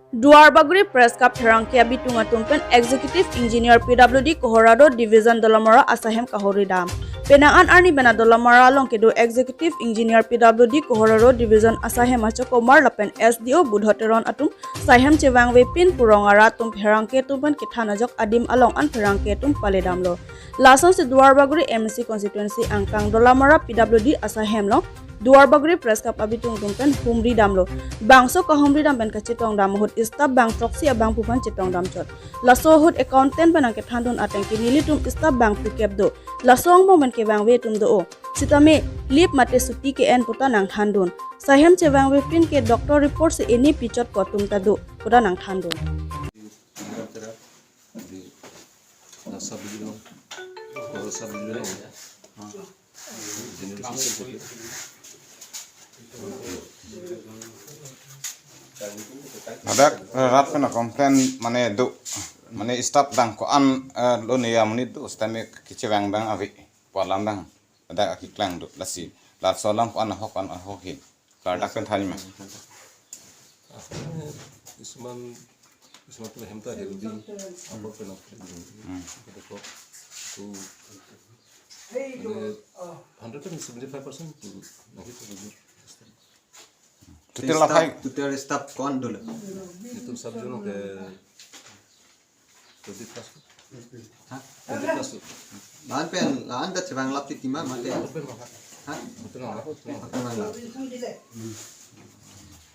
Duarbaguri Press Club Pherangkia Bitunga Tumpen Executive Engineer PWD Kohora Road Division Dolamara Asahem Kahori Dam. Penaan Arni Bena Dolamara Long Kedo Executive Engineer PWD Kohora Road Division Asahem Acho Kumar Lapen SDO Budhoteron Atum Sahem Chewangwe Pin Purongara Tum Pherangke Tumpen Kithanajok Adim Along An Pherangke Tum Paledamlo. Lason si Duarbaguri MC Constituency Angkang Dolamara PWD Asahem Long Duarbaguri Press Club abitung tumpen humri damlo bangso ka humri dam ben ka chitong dam hut staff bang proxy abang pupan chitong dam chot laso hut accountant banang ke thandun ateng ki nili tum staff bang pikep do laso ang moment ke bang we tum do o sitame lip mate suti ke en puta nang thandun sahem che bang we pin ke doctor report se eni pichot ko tum ta do puta nang thandun. Ada rat pena komplain mane du mane staff dang ko an lo ne ya mani du stame kiche bang bang avi palam bang ada akiklang du lasi la solam ko an hok an hok hi kar dak pen thani ma কিছুমান কিছুমান হেমতা healthy আগৰ PAN দেখো তো 175% tutel la phai tutel staff kon dole itu subjono ke 20 plus ha 20 plus lan pen lan da chewang lap tima mate ha ha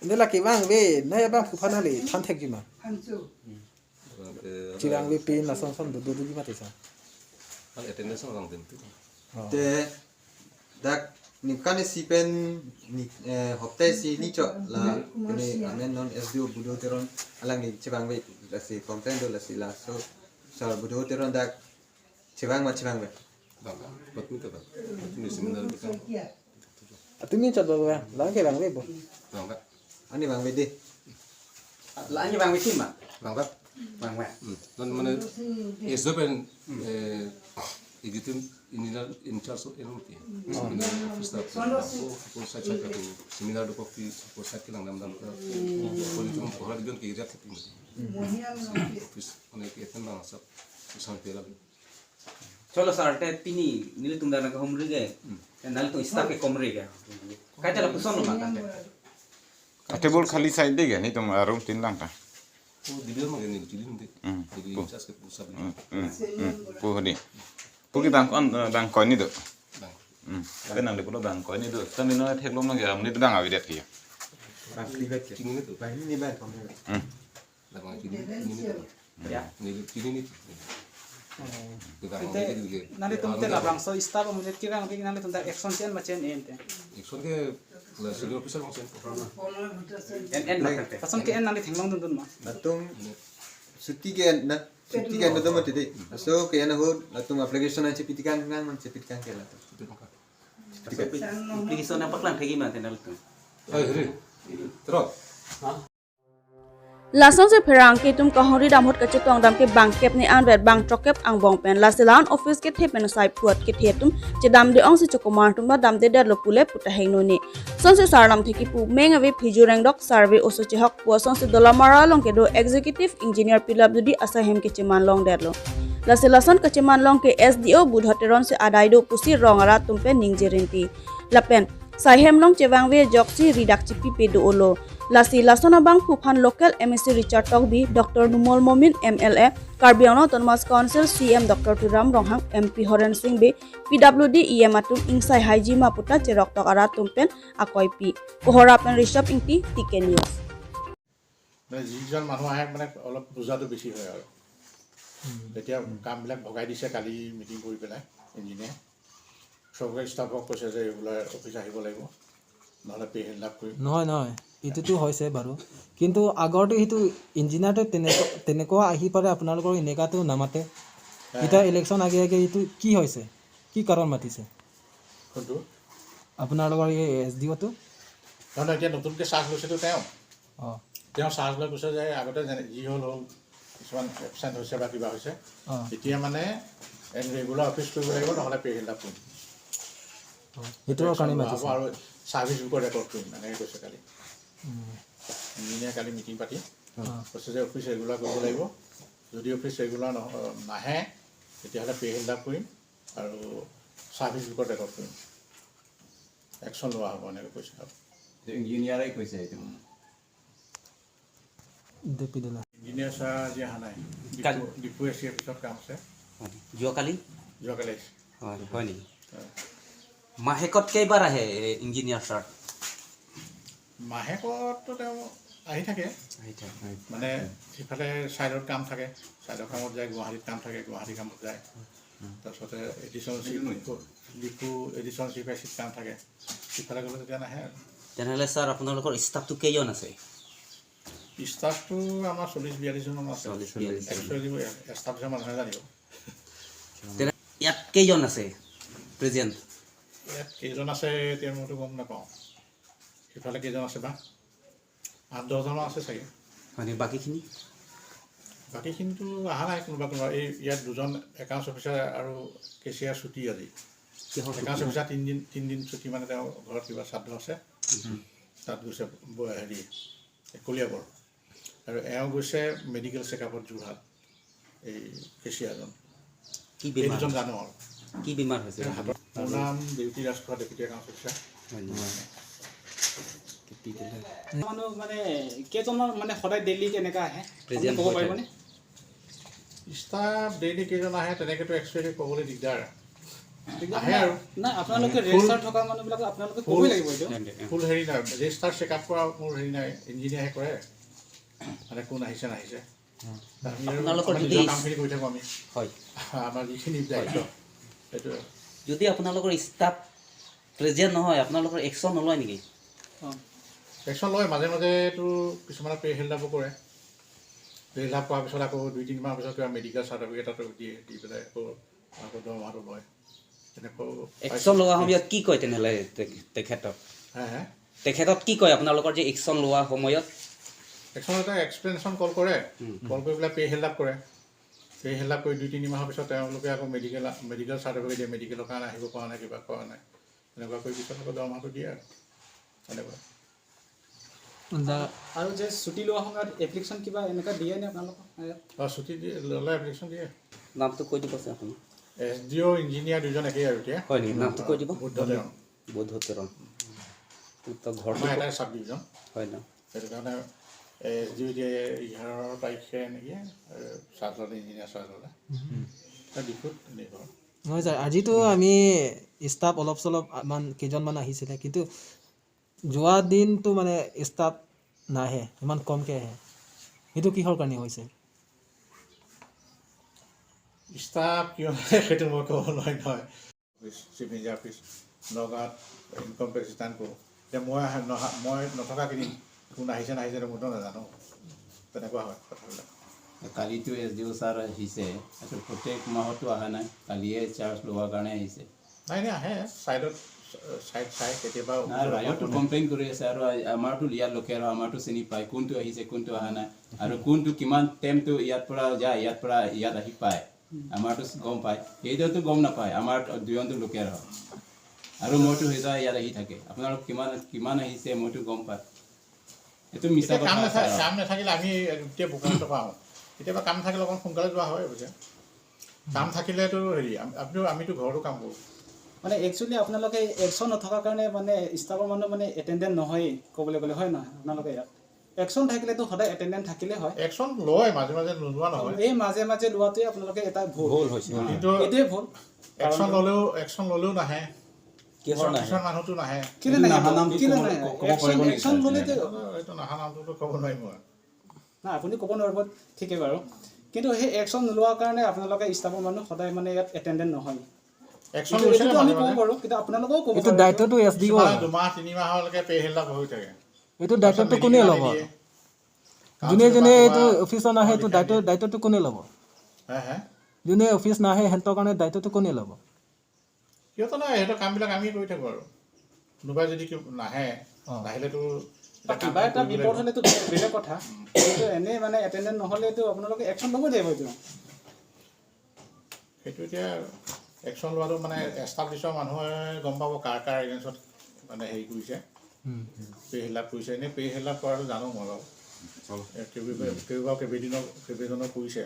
ne la ke bang we na ya bang phana le than thek ji ma chirang we pin la son son do do ji ma te sa an attendance lang den te dak ni kan si pen ni hopte si ni cho la ni amen non SDO budo teron alang ni chewang we la si complain do la si la so sar budo teron dak chewang ma chewang we bang batmi ta batmi seminar bi tumi chat ba ba la ke bang we bo bang ba ani bang we de la ani bang we tim ma bang ba bang ba non mane SDO pen executive engineer in charge of NOT seminar office staff ko site site ko seminar do ko ki ko site lang nam dam ko politum ko har dion ki area thati office mane ki eten bang sab san pela cholo sar te pini nili tum dana ka humri ge nal tu staff ke komri ge kai tala puson ma ka table khali side de ge ni tum room tin lang ta ko division ma ge ni tilin de in charge ke sab pu hodi pu ki bang kon bang ko ni do pen nang de pulo bang ko ni do tami no thek lom na ge amni bang avi det ki bang private ke chini ni to bang ni bang kom la bang chini ni ya ni chini ni nale tum te la bang so staff amu net kirang bi nale tum da action chen ma chen en te action ke la senior officer bang sen en en ma te pasam ke en nale thenglong dun dun ma tum suti ke na suti ke no mate de so ke na ho tum application ache pitikan nang man che pitikan ke la application na paklang thegi ma te nale tum ai hri tro ha Lason se pherang ke tum kahori dam hot kache tong dam ke bang kep ni an ret bang trokep ang bong pen lasilan office ke the pen sai phuat ke the tum che dam de ong se chokomar tum ba dam de der lo pule puta hengno ni son se sarlam theki pu meng ave phiju reng dok survey oso che hok po son se dolamara long ke do executive engineer PWD asahem ke cheman long der lo lasilason ke cheman long ke SDO budhoteron se adai do pusi rongara tum pe ningjerenti lapen sahem long chewang we joksi ridak chipi pe do olo lasi lasona bang phuphan local MSc Richard Tokbi Dr. Numol Momin MLA Karbi Anglong Autonomous Council CM Dr. Turam Ronghang MP Horen Singh be PWD EM atum ingsai haijima puta cherok tok ara tumpen akoi pi kohora pen Rishabh Ingti TK News মানে যিজন মানুহ আহে মানে অলপ বুজাটো বেছি হয় আৰু তেতিয়া কামবিলাক ভগাই দিছে কালি মিটিং কৰি পেলাই ইঞ্জিনিয়াৰ চৰকাৰী ষ্টাফক কৈছে যে ৰেগুলাৰ অফিচ আহিব লাগিব নহ'লে পে হেল্ড আপ কৰিম। নহয় নহয় এইটোতো হৈছে বাৰু, কিন্তু আগৰটো সেইটো ইঞ্জিনিয়াৰটো তেনেকুৱা আহি পাৰে আপোনালোকৰ এনেকুৱাটো নামাতে। এতিয়া ইলেকশ্যন আগে আগে এইটো কি হৈছে, কি কাৰণ মাতিছে কোনটো আপোনালোকৰ এই এছ ডি অ'টো? নহয় এতিয়া নতুনকৈ চাৰ্জ লৈছেতো তেওঁ অঁ তেওঁ চাৰ্জ লৈ কৈছে যে আগতে যেনে যি হ'ল হ'ল কিছুমান এবচেণ্ট হৈছে বা কিবা হৈছে, এতিয়া মানে ৰেগুলাৰ অফিচ কৰিব লাগিব নহ'লে পে হেল্ড আপ কৰিম। সেইটোৰ কাৰণে মাতিছে আৰু ছাৰ্ভিচ বুকৰ ৰেকৰ্ড কৰিম এনেকৈ কৈছে কালি। ইঞ্জিনিয়াৰ কালি মিটিং পাতি কৈছে যে অফিচ ৰেগুলাৰ কৰিব লাগিব। যদি অফিচ ৰেগুলাৰ নাহে তেতিয়াহ'লে পে' হেল্ড আপ কৰিম আৰু ছাৰ্ভিচ বুকত ৰেকৰ্ড কৰিম, একশ্যন লোৱা হ'ব এনেকৈ কৈছে আৰু। ইঞ্জিনিয়াৰে কৈছে এইটো। দেপি দিলা। ইঞ্জিনিয়াৰ ছাৰ আজি অহা নাই, ডিপু এ চি অফিচত কাম আছে। যোৱাকালি? যোৱাকালি আহিছে। হয় হয় নেকি? মাহেকত কেইবাৰ আহে ইঞ্জিনিয়াৰ ছাৰ? মাহেকততো তেওঁ আহি থাকে। আহি থাকে। মানে সিফালে ছাইডত কাম থাকে, ছাইডৰ কামত যায়, গুৱাহাটীত কাম থাকে, গুৱাহাটী কামত যায়। তাৰপিছতে additional chief Diphu additional chief I চিত কাম থাকে, সিফালে গ'লে তেতিয়া নাহে আৰু। তেনেহ'লে ছাৰ, আপোনালোকৰ ষ্টাফটো কেইজন আছে? ষ্টাফটো আমাৰ 40-42জনমান আছে। 40-42। একচুৱেলি ষ্টাফ হিচাপে মানুহে জানিব। তেনে ইয়াত কেইজন আছে প্ৰেজেণ্ট? ইয়াত কেইজন আছে এতিয়া মইতো গম নাপাওঁ। সিফালে কেইজন আছে বা 8-10জনমান আছে চাগে। হয় নেকি? বাকীখিনি? বাকীখিনিতো অহা নাই কোনোবা কোনোবা। এই ইয়াত দুজন একাউণ্টছ অফিচাৰ আৰু কেচিয়াৰ ছুটি আজি। কিহৰ? একাউণ্টছ অফিচাৰ 3 দিন ছুটি, মানে তেওঁ ঘৰত কিবা শ্ৰাদ্ধ আছে, তাত গৈছে, হেৰি কলিয়াবৰ। আৰু এওঁ গৈছে মেডিকেল চেকআপত যোৰহাট, এই কেচিয়াৰজন। কি এই বেমাৰ? দুজন জানো আৰু। কি বেমাৰ হৈছে? তেওঁৰ হাতত। মোৰ নাম দেউতি ৰাজখোৱা, ডেপুটি একাউণ্টছ অফিচাৰ। হয় নেকি? মানুহ মানে কেইজনমান মানে সদায় ডেইলি কেনেকুৱা আহে আপুনি Present ক'ব হৈ থাকে। পাৰিবনে? ষ্টাফ ডেইলি কেইজন আহে তেনেকৈতো একচুৱেলি ক'বলৈ দিগদাৰ। আহে আৰু। নাই, আপোনালোকে ৰেজিষ্টাৰ থকা মানুহবিলাক আপোনালোকে ক'বই লাগিব এইটো। ফুল হেৰি নাই, ৰেজিষ্টাৰ চেক আপ কৰা মোৰ হেৰি নাই, ইঞ্জিনিয়াৰহে কৰে, মানে কোন আহিছে নাহিছে। আমি আৰু আপোনালোকৰ আমাৰ যদি নিজৰ কামখিনি কৰি থাকোঁ আমি। আমাৰ যিখিনি দায়িত্ব সেইটো। যদি আপোনালোকৰ ষ্টাফ প্ৰেজেণ্ট নহয়, আপোনালোকৰ একশ্যন নলয় নেকি? একশ্যন লয়। মাজে মাজেতো কিছুমানে পে' হেল্ড আপো কৰে। পে' হেল্ড আপ কৰাৰ পিছত আকৌ 2-3 মাহ পিছত কিবা মেডিকেল চাৰ্টিফিকেট এটা দিয়ে, দি পেলাই আকৌ দৰমহাটো লয়, তেনেকুৱাও। একশ্যন লোৱা সময়ত কি কয় তেনেহ'লে তেখেতক? হে হে? তেখেতক কি কয় আপোনালোকৰ যে একশ্যন লোৱা সময়ত? একশ্যন এটা এক্সপ্লেনেশ্যন কল কৰে, কল কৰি পেলাই পে' হেল্ড আপ কৰে। পে' হেল্ড আপ কৰি 2-3 মাহৰ পিছত তেওঁলোকে আকৌ মেডিকেল মেডিকেল চাৰ্টিফিকেট দিয়ে, মেডিকেলৰ কাৰণে আহিব পৰা নাই, কিবা কৰা নাই, তেনেকুৱা কৰি পিছত আকৌ দৰমহাটো দিয়ে আৰু তেনেকুৱা। আৰু যে ছুটি লোৱা সময়ত এপ্লিকেশ্যন কিবা এনেকুৱা দিয়ে নে আপোনালোকক? অঁ, ছুটি দিয়ে, ল'লে এপ্লিকেশ্যন দিয়ে। নামটো কৈ দিব আপুনি। এছ ডি অ' ইঞ্জিনিয়াৰ দুজন একেই আৰু এতিয়া। হয় নেকি? নামটো কৈ দিব। বুদ্ধ তেৰণ। বুদ্ধ তেৰণ। তো ঘৰটো? আমাৰ এটাই চাব ডিভিজন। হয় ন? সেইটো কাৰণে এছ ডি অ' এতিয়া 11 তাৰিখে নেকি চাৰ্জ ল'লে, ইঞ্জিনিয়াৰ চাৰ্জ ল'লে ডিফুত এনেই ঘৰ। নহয় ছাৰ, আজিতো আমি ষ্টাফ অলপ চলপ মান কেইজনমান আহিছিলে, কিন্তু যোৱা দিনটো মানে ষ্টাফ নাহে, ইমান কমকৈ আহে। সেইটো কিহৰ কাৰণে হৈছে? ষ্টাফ কিয় নাহে সেইটো মই ক'ব নোৱাৰিম নহয়। অফিচ, চিফ ইঞ্জিনিয়াৰ অফিচ নগাঁৱত ইনকম টেক্স ৰিটাৰ্ণ কৰোঁ। এতিয়া মই নহা, মই নথকাকেইদিন কোন আহিছে নাহিছে মইতো নাজানো, তেনেকুৱা হয় কথাবিলাক। কালিতো এছ ডি অ' ছাৰ আহিছে, এইটো প্ৰত্যেক মাহতো অহা নাই, কালিয়ে চাৰ্জ লোৱাৰ কাৰণে আহিছে। নাই নাই, আহে, ছাইডত ছাইড চাই কেতিয়াবা। নাই, ৰাইজতো কমপ্লেইন কৰি আছে আৰু আমাৰতো ইয়াত লোকেল, আমাৰতো চিনি পায় কোনটো আহিছে কোনটো অহা নাই আৰু কোনটো কিমান টাইমটো ইয়াৰ পৰা যায়, ইয়াৰ পৰা ইয়াত আহি পায়, আমাৰতো গম পায়, সেইটোতো গম নাপায়। আমাৰ দুজনটো লোকেল হয় আৰু মইতো সদায় ইয়াত আহি থাকে। আপোনালোক কিমান কিমান আহিছে মইতো গম পায়। এইটো মিছা এতিয়া কথা কাম আছে। নাথাকে, কাম নাথাকিলে আমি এতিয়া বোকাখাতত পাওঁ। কেতিয়াবা কাম থাকিলে অকণ সোনকালে যোৱা হয় অৱশ্যে। কাম থাকিলেতো হেৰি আপুনিও আমিতো ঘৰতো কাম কৰোঁ। মানে একচুৱেলি আপোনালোকে একশ্যন নথকাৰ কাৰণে মানে ষ্টাফৰ মানুহ মানে এটেণ্ডেণ্ট নহয়েই ক'বলৈ গ'লে, হয় নহয়? আপোনালোকে ইয়াত একশ্যন থাকিলেতো সদায় এটেণ্ডেণ্ট থাকিলে হয়। একশ্যন লয় মাজে মাজে, নোলোৱা নহয়। এই মাজে মাজে লোৱাটোৱে আপোনালোকে এটা ভুল। ভুল হৈছে। কিন্তু এইটোৱে ভুল। একশ্যন ল'লেও নাহে। কিহৰ নাহে? কিছুমান মানুহতো নাহে। কেলে এইটো নাহে? নাহা নামটো কেলে ক'ব নাহে? ক'ব পাৰিব নেকি একশ্যন ছাৰ? ল'লেতো এইটো নাহা নামটোতো ক'ব নোৱাৰিম মই। নাই, আপুনি ক'ব নোৱাৰিব ঠিকেই বাৰু, কিন্তু সেই একশ্যন নোলোৱাৰ কাৰণে আপোনালোকে ষ্টাফৰ মানুহ সদায় মানে ইয়াত এটেণ্ডেণ্ট নহয়। একশ্যন লৈছে এইটোতো আমি মাজে ক'ব মাজে। পাৰোঁ, কিন্তু আপোনালোকেও ক'ব এইটো পাৰে। দায়িত্বটো এছ ডি কিছুমানে অ'। 2 মাহ 3 মাহলৈকে পে হেল্ড আপ হৈ থাকে। এইটো দায়িত্বটো কোনে ল'ব? যোনে যোনে এইটো অফিচত নাহে, এইটো দায়িত্বটো কোনে ল'ব? হে হে? যোনে অফিচ নাহে, সিহঁতৰ কাৰণে দায়িত্বটো কোনে ল'ব? সিহঁতৰ নাই, সিহঁতৰ কামবিলাক আমিয়ে কৰি থাকোঁ আৰু কোনোবাই যদি নাহে, নাহিলেতো বা কিবা এটা বিপদ হ'লেতো বেলেগ কথা, কিন্তু এনেই মানে এটেণ্ডেণ্ট নহ'লেতো আপোনালোকে একশ্যন ল'বই লাগিব এইটো। সেইটো এতিয়া একশ্যন লোৱাটো মানে এষ্টাব্লিছৰ মানুহে গম পাব কাৰ কাৰ এগেইনষ্টত মানে হেৰি কৰিছে। পে হেলা কৰিছে। এনেই পে হেলা কৰাটো জানো মই বাৰু, কেইবাও কেইবেদিনৰ কেইবেজনৰ কৰিছে।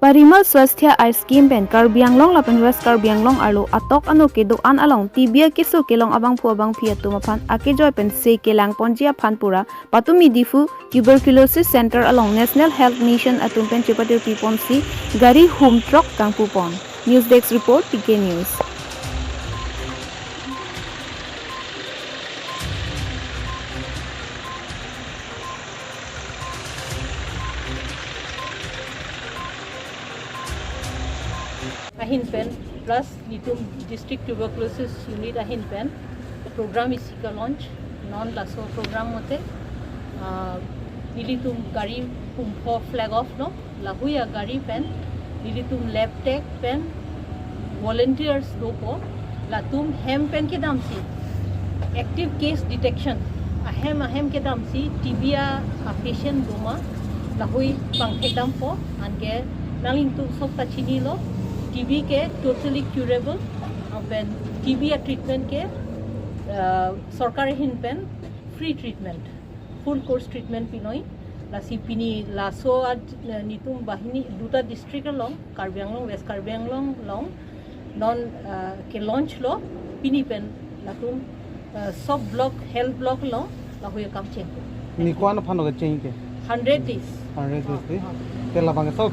Parimal Swasthya I scheme pen Karbi Anglong lapen West Karbi Anglong arlo atok anu ke doan along tibia kisu kelong abang phu abang phi atu maphan ake joy pen se kelang ponjia phanpura patumi difu tuberculosis center along National Health Mission atum pen chupatir pipon si gari hum truck kangpu pon. News Desk report, PK News. Ahin pen plus nitum district tuberculosis unit ahin pen program isika launch non laso program mote nilitum gari pumpho flag off no lahuya gari pen nilitum lab tech pen volunteers dopo latum hem pen ke dam si active case detection ahem ahem ke dam si tibia patient doma lahui pangthek dam po anke naling tum sok ta chini lo TB K totally curable pen TB treatment के सरकार हिन pen free treatment full course treatment पिनोई लासि पिनी lasso निতুम बाहिनी दुटा district long Karbi Anglong West Karbi Anglong long non के launch लो पिनी pen लातुम सब block health block long लाहुए काम Cheng निकवान फानो Cheng के 100 days 100 days तेला बांगे सब।